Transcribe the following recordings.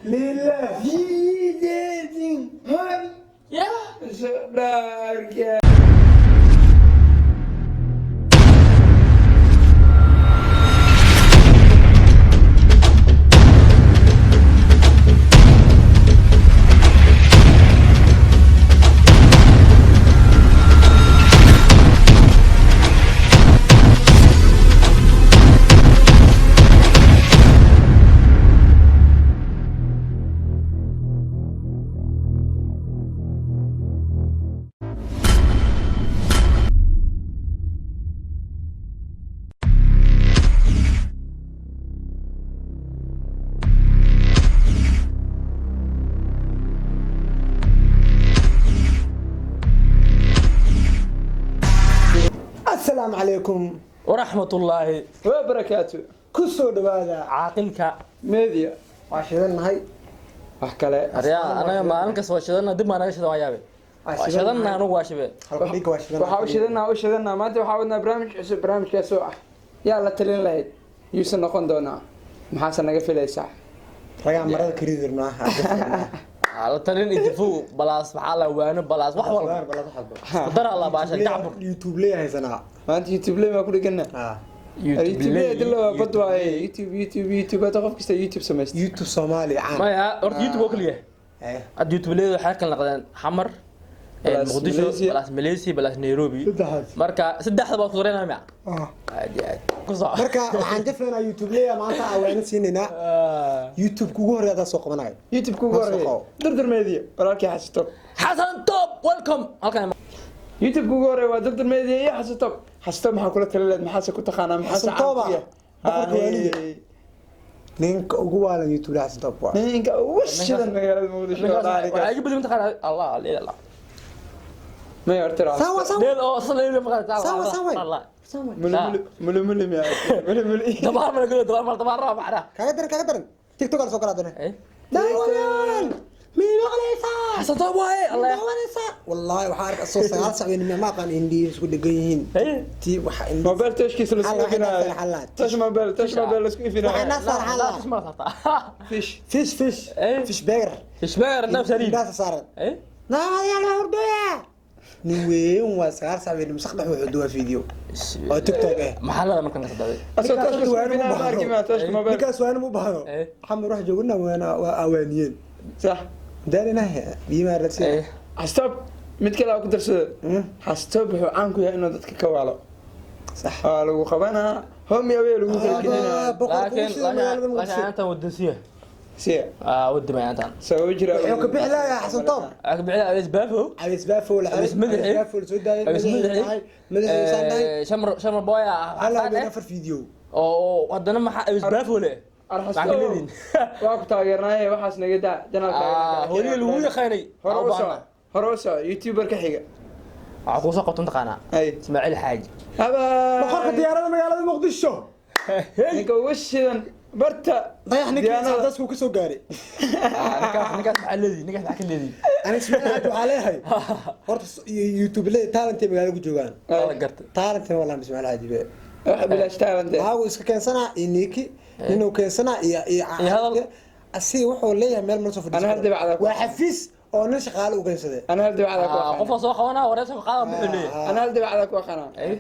Lillah. Jiidin hor Ya. Sodhaarka. Assalaamu calaykum. Waraxmatullaahi Wabarakaatu. Ku soo dhawaada caaqilka. Media. Waa shidannahay. Wax kale. Aryaa, anaga maalin kasta waa shidana, dib maa naga shidan, waa yaabe. Waa waa shidanna, anugu waa shibe. Halka dhiigga waa shidannahay. Waxaa u shidanaa maanta, waxaa wadnaa barnaamij cusub, barnaamijkaas oo ah yaa la talin lahayd, yuusan noqon doonaa, maxaase naga filaysaa? Ragaa marada karidirnaa. Waxaa la talin idifow balaas, maxaa la waano balaas, wax walba isku dar alla baasha gacbur. YouTube leeyahay sanaa. Maanta YouTube ley maa ku dhegana. YouTube ley dilo bad waaye. YouTube, YouTube, YouTube, hadda qof kasta YouTube samaysta. YouTube Soomaali caan. Maya, horta YouTube oo keliya. Hadda YouTube leedu waxay kala noqdeen Xamar, Balaas Muqdisho, Malaysia. balaas Malaysia, balaas Nairobi. Saddexdaas. Marka saddexda baa ku dareynaya miya? Aad iyo aad ku soco. Marka waxaan jafaynaa YouTube leeyahay maanta awaana siinaynaa. YouTube kugu horeeya adaa soo qabanayo. YouTube kugu Ma soo horeeya. qabo. Durdur Media, walaalkii Xasitob. Xasan Top, welcome halkan. YouTube kugu horeeya waa Durdur Media iyo Xasitob. Xasitob, maxaa kula talin lahayd? Maxaase ku taqaanaa? Maxaase Xasan Tooba, caan ku yahay? boqorka waalida. Ahey. Ninka ugu waalan YouTube leeyahay Xasan Toob waa. Ninka ugu shidan magaalada Muqdisho. Waxaa iga bedel mataqaanaa Allah Allah. May horta. Sawa sawa. Deel oo asal leeyahay maqal. Sawa sawa. Allah. Sawa. Muli muli miya muli muli. Dabaar ma lagu dabaar ma dabaar raac macna. Kaga daran, kaga daran. TikTok ala soo kala daran. Eh. Daawayaal. Mii maqlaysaa? Xasan Top waaye Allah. Daawanaysaa? Wallaahi waxaa arka soo 9 sac weyn ma aqaan indhihi isku dhegan yihiin. Eh. Tii waxa indhihi. Mobile tashkiisa la isku Alla, waxay ifinaayo. naasar xallaa. Tash mobile, tash mobile la isku ifinaayo. Waxay naasar xallaa. La tisma sarta. Fish. Fish, fish. Eh. Fish burger. Ishbeer naf saliid. Indhaha saaran. Eh. Daawayaal waa hurdooya. Nin weyn waa 9 sac weyn masaqdax wuxuu duwaa video. Oo TikTok eh. Maxaa la markan ka saday? Asoo Ninkaas tashka isku waana ifinaayo mu ma arki baahno. maa tashka mobile. Ninkaas waana mu baahno. Eh. Xamar wax joogna waana waa awaaniyeen. Sax. Daalinaha biimaa radsiya. Eh. Xasitob mid kale aa ku darsado. Xasitob wuxuu caan ku yahay inuu dadka ka waalo. Sax. Waa lagu qabanaa homi away lagu kala gelinaa. Boqorka ugu laakiin shidan magaalada laakiin Muqdisho. anta wadasiya. Siya. Ah, wadi ma anta. Sababo jira. Wuxuu ka bixi lahaa Xasan Toob. Aka bixi abees baafo. Abees baafo la Abees madaxi. Abees baafo la soo daayay. Abees madaxi. Madaxii saan dhahay. Shamar shamar boy Hal habeen afar video. Oo haddana maxaa abees baafo leh? Arxasto. Waa ku taageernaaye, waxaas naga daa janaalka. Ah, horiye lagu yaqaanay. Hore u soco, hore u soco, YouTuber ka xiga. Waxaa kuu soo qabtan taqaanaa. Ay. Ismaaciil Xaaji. Habaa. Boqorka diyaarada magaalada Muqdisho. Ninka ugu shidan barta. Dayax ninkii Diyaanada. saadaasku ka soo gaaray. Ninkaas, ninkaas maxaa leedihi? Ninkaas maxaa ka leedihi? Ani Ismaaciil Xaaji waxaa leeyahay. Horta YouTube le talent ay magaalada ku joogaan. Waa la gartay. Talent walaa Ismaaciil Xaaji be. Wax bilaash talent eh. Waagu iska keensanaa iyo niiki ninuu keensanaa iyo iyo Iyo hadal. Asiga wuxuu leeyahay meel ma soo fadhiisan. Ana hal dibacda ku- Waa xafiis oo nin shaqaale u keensaday. Ana hal dibacda ku aqaana. Qofka soo qabanaa wareerka qaada muxuu leeyahay? Ana hal dibacda ku aqaana. Eh.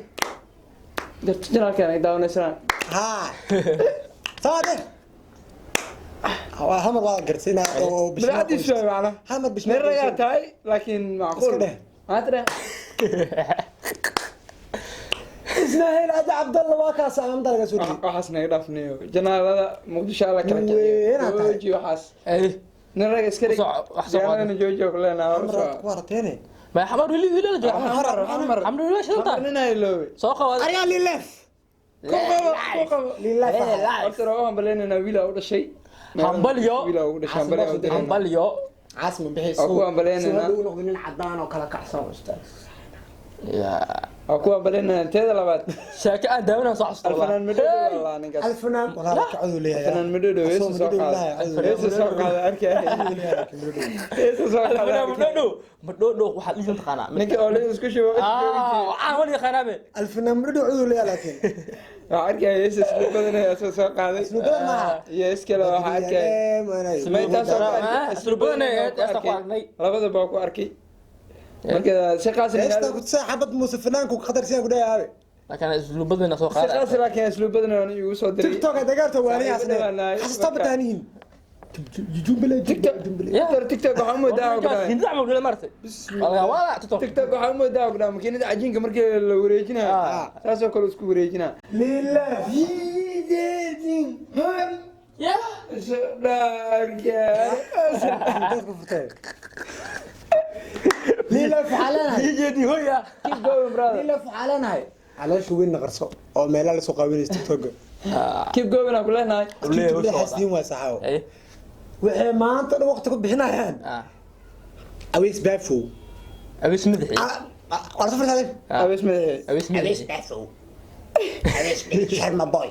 Darta janaalkan ay daawanaysanaa. ها صادق hamar waa garsinaa oo Dabeecadiisu waa macna. hamar bishmaa Nin ragaa tahay laakiin macquul. Iska dheh. Maanta dheh. Ismaaciil Adi Cabdalla waa kaas aan dalaga soo dhigay. Waxaas naga dhaafnayo. Janaalada Muqdisho alla kala Nin weyn aa tahay. Jooji waxaas. Eh. Nin raga iska dhig. Wax soo qaado. Diyaanadana jooji oo kuleenaa, hore u Hamar soco. waad ku warateene. Ma xamar wili wili la jooga. Xamar, xamar. Xamar wili shidan Xamar tahay. nin ay loobay. Soo qabo. Aryaa lilaf. Ku qabo, ku qabo. Lilaf. Horta waa u hambaleynaynaa wiilaa u dhashay. Hambalyo. Wiilaa ugu dhashay, hambalyo u dirayna. Hambalyo. Caasma bixi. Waa ku hambaleynaynaa. Soo noqdo nin cadaan oo kala kacsan ustaad. Ya. Waa kuwa balinaya. Teeda labaad, Sheeko aan daawanaa soo xasuusto. Alfanaan Madhow walaa ninkaas. Alfanaan walaa kacadu leeyahay. Alfanaan Madhow heesu soo qaada, heesu soo qaada, arkay heesu soo qaada. Alfanaan Madhow, Madhow waxaa dhihi taqaanaa. Ninka oo la isku shubo. Waxaan wali yaqaanaabe. Alfanaan Madhow cadu leeyahay laakiin. Waxaa arkaya heesa isku badanaya soo soo qaaday. Islu badan maaha. Iyo iskale waxaa arkaya. May taas oo ku arkay. Islu badan ee heesta ku aragnay. Labadaba waa ku arkay. Marka si qaas Heesta ku tusaa xabad Muuse fanaanku khatar siyan ku dhayahay. Laakiin islu badan soo si qaada. qaas, laakiin islu badan aan igu soo diray. TikTok ay dagaarta waaliyaas Saaxiibada baan nahay. xasuusta bataanihin. Jumbele. TikTok. Jumbele. TikTok waxaa u moodaa oo kale. Hinda ma dhulay martay. Wala wala TikTok. TikTok waxaa u moodaa oo kale makiinada cajiinka markii la wareejinayo, saasoo kale isku wareejinaa. Lillahi. Ya. Dadku furtay. Lillahi fuxalanahay. Jeedi hoya. Keep going, brother. Lillahi fuxalanahay. Caloosha weyn naqarso oo meelaha la soo qaawinaysa TikTok. Keep going aan ku leenahay. TikTok xasdiin waa saxaawo. Waxay maanta dhan waqti ku bixinayaan. Aweys Baafow. Aweys madaxi. Waa soo furtay. Abees madaxii. Aweys madaxi. Baafow. Aweys Sharma Boy.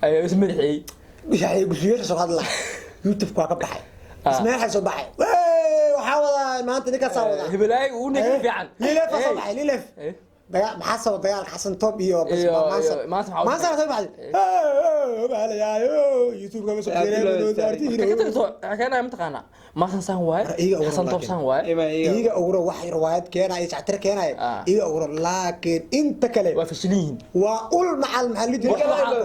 Aweys madaxi. Waxay gusiyada soo hadla. YouTube waa ka baxay. Ismail xay soo baxay. Wey, waxaa wadaa maanta ninkaasaa wadaa. Hebelaay uu ninka fiican. Lilef soo baxay, Lilef. Dagaal maxaa soo dagaalka Xasan Top iyo Maansan. Maansan soo baxay. Hey, YouTube ka soo Ka tagto keenaya mataqaanaa Maansan saan waaye, Xasan Top saan waaye. Iiga uguro wax riwaayad keenaya, shactir keenaya. Iiga uguro, laakiin inta kale waa fashilin yihiin. Waa ul macal maxaa la jira.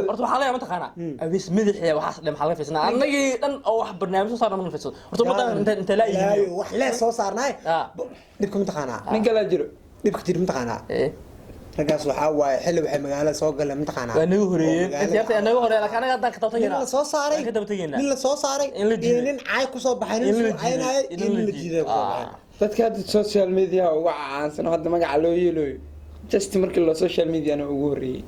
Horta waxaa laga mataqaanaa Aweys madaxii waxaas dhan maxaa laga fiirsanaa annagii dhan oo wax barnaamij soo saarna ma fiirsado. Horta ummaddan inta laa yihiin wax lee soo saarnaay. Dhibka mataqaanaa. Nin kala jiro. Dhibka jira mataqaanaa. Raggaas waxaa waaye xilli waxay magaalada soo galeen mataqaanaa. Waa naga horeeyeen inta yarta naga horeeyeen, laakiin anaga haddaan ka daba Nin tegaynaa. la soo saaray, ka daba tegaynaa. Nin la soo saaray In la iyo jiiday. nin caay ku soo baxay, nin In la soo caynayay jiiday. iyo nin la jiiday ku soo baxay. Dadka hadda social media uga caansan oo hadda magaca loo yeelayo, just markii la social media-na ugu horreeyey.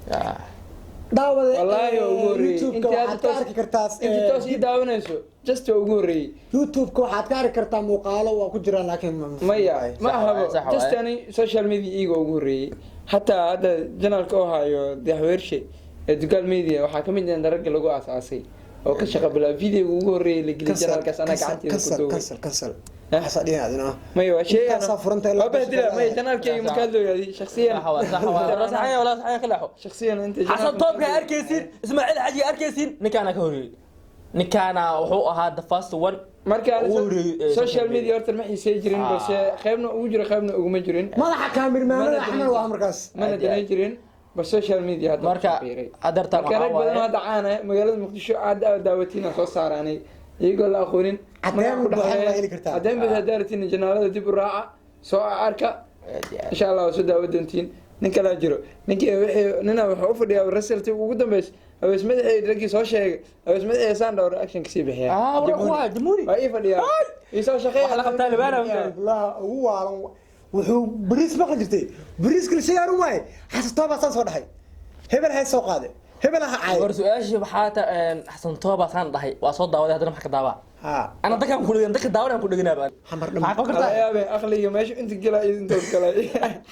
Daawade. Wallaahi waa ugu horreeyey. YouTube-ka Intii waxaad hadda ka toos arki kartaa intii toos ii daawanayso, just waa ugu horreeyey. YouTube-ka waxaad ka arki kartaa muuqaalo waa ku jiraan laakiin Maya, ma Sax ahabo. waaye, sax waaye. Just ani social media iiga ugu horreeyey. Hataa hadda janalka oo hayo Daxweershe ee Dugaal Media waxaa kamid ah ragga lagu aasaasay oo ka shaqa bilaabay. Videoga ugu horreeyey la geliyay janalkaas anaa gacanteeda ku cancel duubay. Cancel, cancel, waxaas dhihin adina. Maya, waa shay Intaasaa furanta ilaa waa bahdila. Maya, janalkayga markaad looyaadi shakhsiyan. Sax waaye, sax waaye, wala saxan, wala saxan ka leexo. Shakhsiyan inta Xasan Toobka arkaysin, Ismaaciil Xaji arkaysin, ninkaana ka horeeyey. Ninkaana wuxuu ahaa the first one Marka ugu horeeyey ee social media horta ma xiisay jirin, balse qaybna ugu jiro, qaybna uguma jirin. Madaxa kaamirmaanada Axmed waa markaas. Mana danay jirin, bal social media hadda Marka ku biiray. hadeertaan Marka waxaa rag badan oo waaye hadda caan ah magaalada Muqdisho aad aad daawatiina soo saaraanay iyagoo la aqoonin. Cadeen Magaca ku buuxa dhexeeya. waa heli kartaa. Cadeen buuxa haddaa rabtiin, janaalada dib u raaca, soo arka, insha Allah waa soo daawa doontiin. Nin kalaa jiro, ninkii wixii nina wuxuu u fadhiyaa result ugu dambeys. Aweys madaxii raggii soo sheegay, Aweys madaxii saan dhowr action kasii bixiya. War waa Jamhuuri. Waa ii fadhiyaa, ii soo shaqeeya. Wax la qabtaa libaana. Laha ugu waalan wuxuu bariis maqli jirtay, bariiska la sheegaanu waaye. Xasan Tooba saan soo dhahay, hebel hay soo qaaday, hebel ha caay. War su-aashii waxaa ta Xasan Tooba saan dhahay waa soo daawaday, haddana maxaa ka daawaa? Ha. Ana dadkaan ku dhegan, dadka daawan aan ku dheganaa baan. Xamar dham. Maxaa qaban Ala kartaa? yaabe aqliga meesha inta galay iyo inta galay.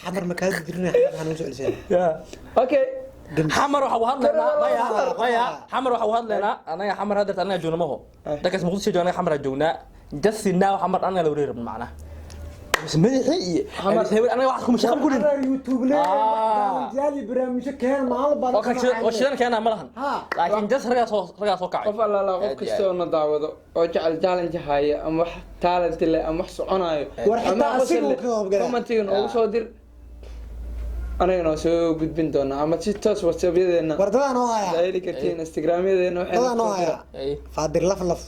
Xamar makaa dirina, xamar waxaa nagu soo celisay. Okay. Xamar waxa u hadlaynaa, maya maya, xamar waxa u hadlaynaa anaga. Xamar hadda anaga joogna maho, dadkaas Muqdisho jooga, anaga xamar joognaa. Just now xamar anaga la wareeri rabno macnaha bas madaxii iyo Xamar. hebel anaga wax kuma shaqo ku lin. YouTube le jaali barnaamijyo keen maalin baan. Oo kan oo shidan keenaa ma lahan, laakiin just ragaa soo kacay. Qof allaala qof kasta oo na daawado oo jecel challenge haya ama wax talent leh ama wax soconayo War xitaa ama qosol asiga leh, uu ka qaybgalaya. commentiga noogu soo dir, anagana waa soo gudbin doonaa ama si toos WhatsAppyadeena War dadaa noo haya. la heli kartiin, Instagramyadeena waxay Dadaa noo haya. Ay. Faadir laf laf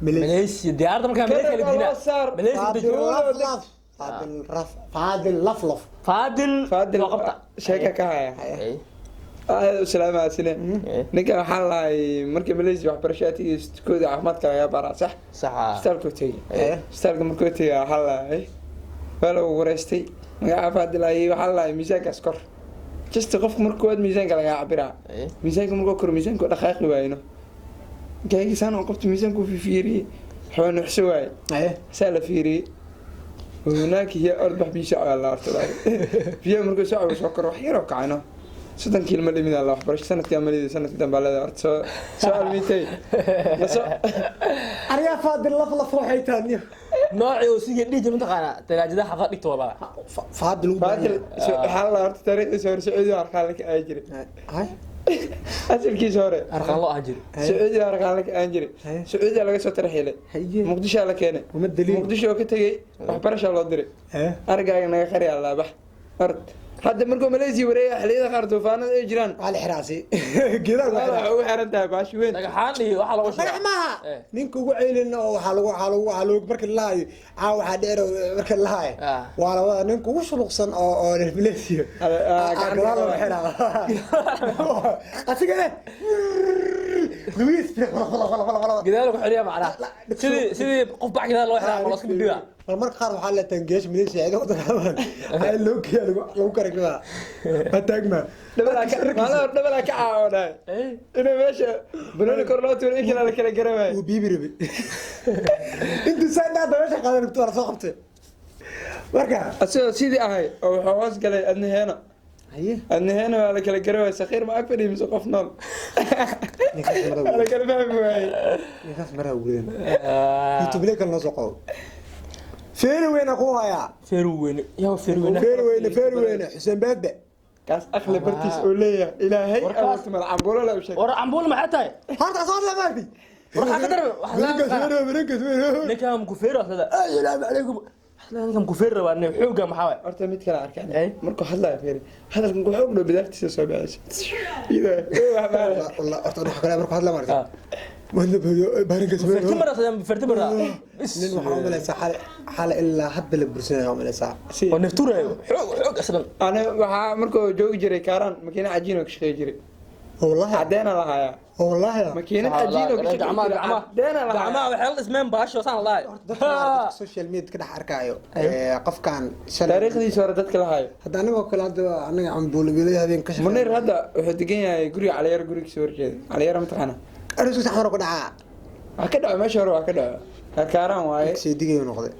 Malaysia. Malaysia diyaaradda markaa Malaysia la Kanada diinaa loo saar. Malaysia Faadir dejiyo. laf laf, Faadil raf, Faadil laf laf. Faadil. Faadil. Soo qabta. Sheeka ka haya. Ay. Aad u salaamaasine. Ninkan waxaa lahay markii Malaysia waxbarasho atigooda caafimaadka laga baraa, sax? Saxa. Isbitaalkuu tegey. Eh. Isbitaalka markuu tegey waxaa lahay waa lagu wareystay magaca Faadil ayay. Waxaa lahay miisaankaas kor, just qofka marka koowaad miisaanka lagaa cabiraa. Miisaanka markuu koro, miisaanku dhaqaaqi waayno, gaagisaan oo qabta miisaanku fiiriyey, waxbaa nuuxso waaye. Aye. Saa la fiiriyey. Hunaaki hiya ord bax biyo soo la horta. Biyo markuu soo cabo soo koro wax yar oo kacayno. 30 kiilo ma dhimin alla waxbarasho sanadkii ama lidii sanadkii dambe leedahay horta soo soo almiitay. Naso. Ariyaa Faadil laf laf waxay tahay niyo. Noocii uu sigii dhihi jiray mataqaanaa talaajadaha xafaad dhigta walaa. Faadil ugu Faadil waxaa la horta taariikhdiisa hore Sacuudi arkaan la ka jiray. Hay. Asalkiisa hore Arqaan loo ahaan jiray. Sacuudi arkaan la ka jiray. Sacuudi laga soo tarxiilay. Haye. Muqdisho la keenay. Uma daliil. Muqdisho ka tagay waxbarasho loo diray. Eh. Argaaga naga qari alla bax. Ord hadda markuu Malaysia wareegay xilliyada qaar duufaanada ay jiraan. Waa la xiraasi. Geedaha waa waxay ugu xiran tahay baashi weyn. Dhagaxaan iyo waxaa lagu dhagax maaha. Eh. Ninka ugu ceylin oo waxaa lagu waxaa lagu waxaa lagu markii la lahayo caawa waxaa dheer oo markii la lahayo Ah. waa la wada ninka ugu shuluqsan oo oo reer Malaysia. Ah, gacanta gadaal lagu qabaa. xiraa. Asiga leh Luis Gidaal ku xiriya macnaha. Sidii qof bax gidaal loo xiraa oo isku dhigaa. Mar marka qaar waxaa la tangeesh Malaysia ay u dagaalaan ay loo geeyaa lagu lagu karagmaa ma taagma. Dhabalaa ka maalin hore dhabalaa ka caawa dhahay. Inay meesha banooni kor loo tuuro in kale la kala garan uu biibi rabay intuu saa dhaada meesha qaadan rabto waa la soo qabtay marka. Asagoo sidii ahay oo wuxuu hoos galay adnaheena. Haye. Adnaheena waa la kala garan waayay sakhiir ma ag fadhiyo mise qof nool. Ninkaas mara Waa la kala fahmi waayey. Ninkaas mara weyn YouTube le kale noo soo qabo feeri weyna ku hayaa. Feeru weyne. Yaa feeru weyne. Feeri weyne, feeri weyne Xuseen Beebe. Kaas aqli bartiis oo leeyahay ilaahay Warkaas- awoodta mal cambuulo la u sheegay. War cambuul maxay tahay? Horta soo hadla maarti. War waxaa ka darbe. Ninkaas feeri ninkaas feeri. Ninkaan ku feeru asada. Assalaamu calaykum. Ninkaan ku feeru rabaa nin xooga maxaa waay? Horta mid kale arkaan. Eh? Markuu hadlayo fiiri hadalkan wuxuu u dhow bidaartiisa soo baxaysa. Iyadoo wax baa leh. Wallah horta waxa kale markuu hadla maarti. Ah. Wanda barinkaas feeri. Ferti mara asada ferti mara. Nin waxaa u malaysaa xale xale ilaa hadda la bursanaya u malaysaa. Si- Oo nefturayo. Xoog xoog aslan. Ani waxaa markuu joogi jiray Kaaraan makiina cajiin oo ka shaqeyn jiray. Wallahi. Caddeena lahayaa. Wallahi. Makiinad cajiin oo ka shaqeyn jiray. Caddeena gacmaha lahayaa. waxay la dhismeen baasho saan lahay. Dadka dadka social media ka dhex arkaayo ee qofkan shalay Taariikhdiisa hore dadka lahaayo. Hadda anagoo kale hadda anaga cambuulagelay habeen ka shaqeyn. Munir hadda wuxuu degan yahay guriga Caliyar gurigiisa horjeeda. Caliyar ma taqaana? Arisu saxmaro ku dhacaa. Waa ka dhaco meesha hore waa ka dhaco. Kaaraan waaye. Sii digayo noqday.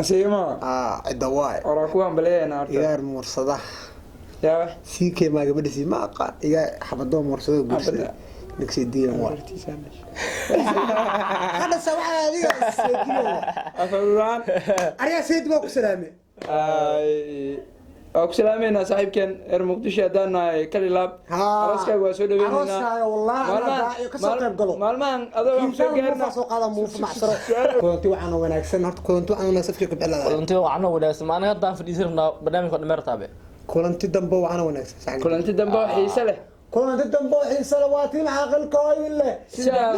Asiima. Ah cidda waay. Oraa kuwaan baleeyana horta. Igaar muursada. Yaa Sii kee maa gabadhiisii ma aqaan igaa xabadoo muursada guursaday. Xabada. Nigsii digayo waa. Hadda sa waxaa adiga sii digayo waa. Afuraan. Ariga sii digayo ku salaamay. Ay waa ku salaameynaa saaxiibkeen reer Muqdisho haddaan nahay kalilaab. Haa. Arooskaaga waa soo dhaweyneynaa. Arooskaaga wallahi anaa daaciyo ka soo qayb galo. Maalmahan adoo waan kusoo Kiitaan gaarnaa. muufa soo qaada muufa macsaro. Kulanti waxaan wanaagsan horta kulanti waxaan wanaagsan fikirka bixilada. Kulanti waxaan wanaagsan ma anaga haddaan fadhiisan rabnaa barnaamijka dhammeer taabe. Kulanti dambe waxaan wanaagsan. Kulanti dambe oo xiise leh. Kulanti dambe oo xiise leh waa tiin caaqilkooyin leh. Sidaa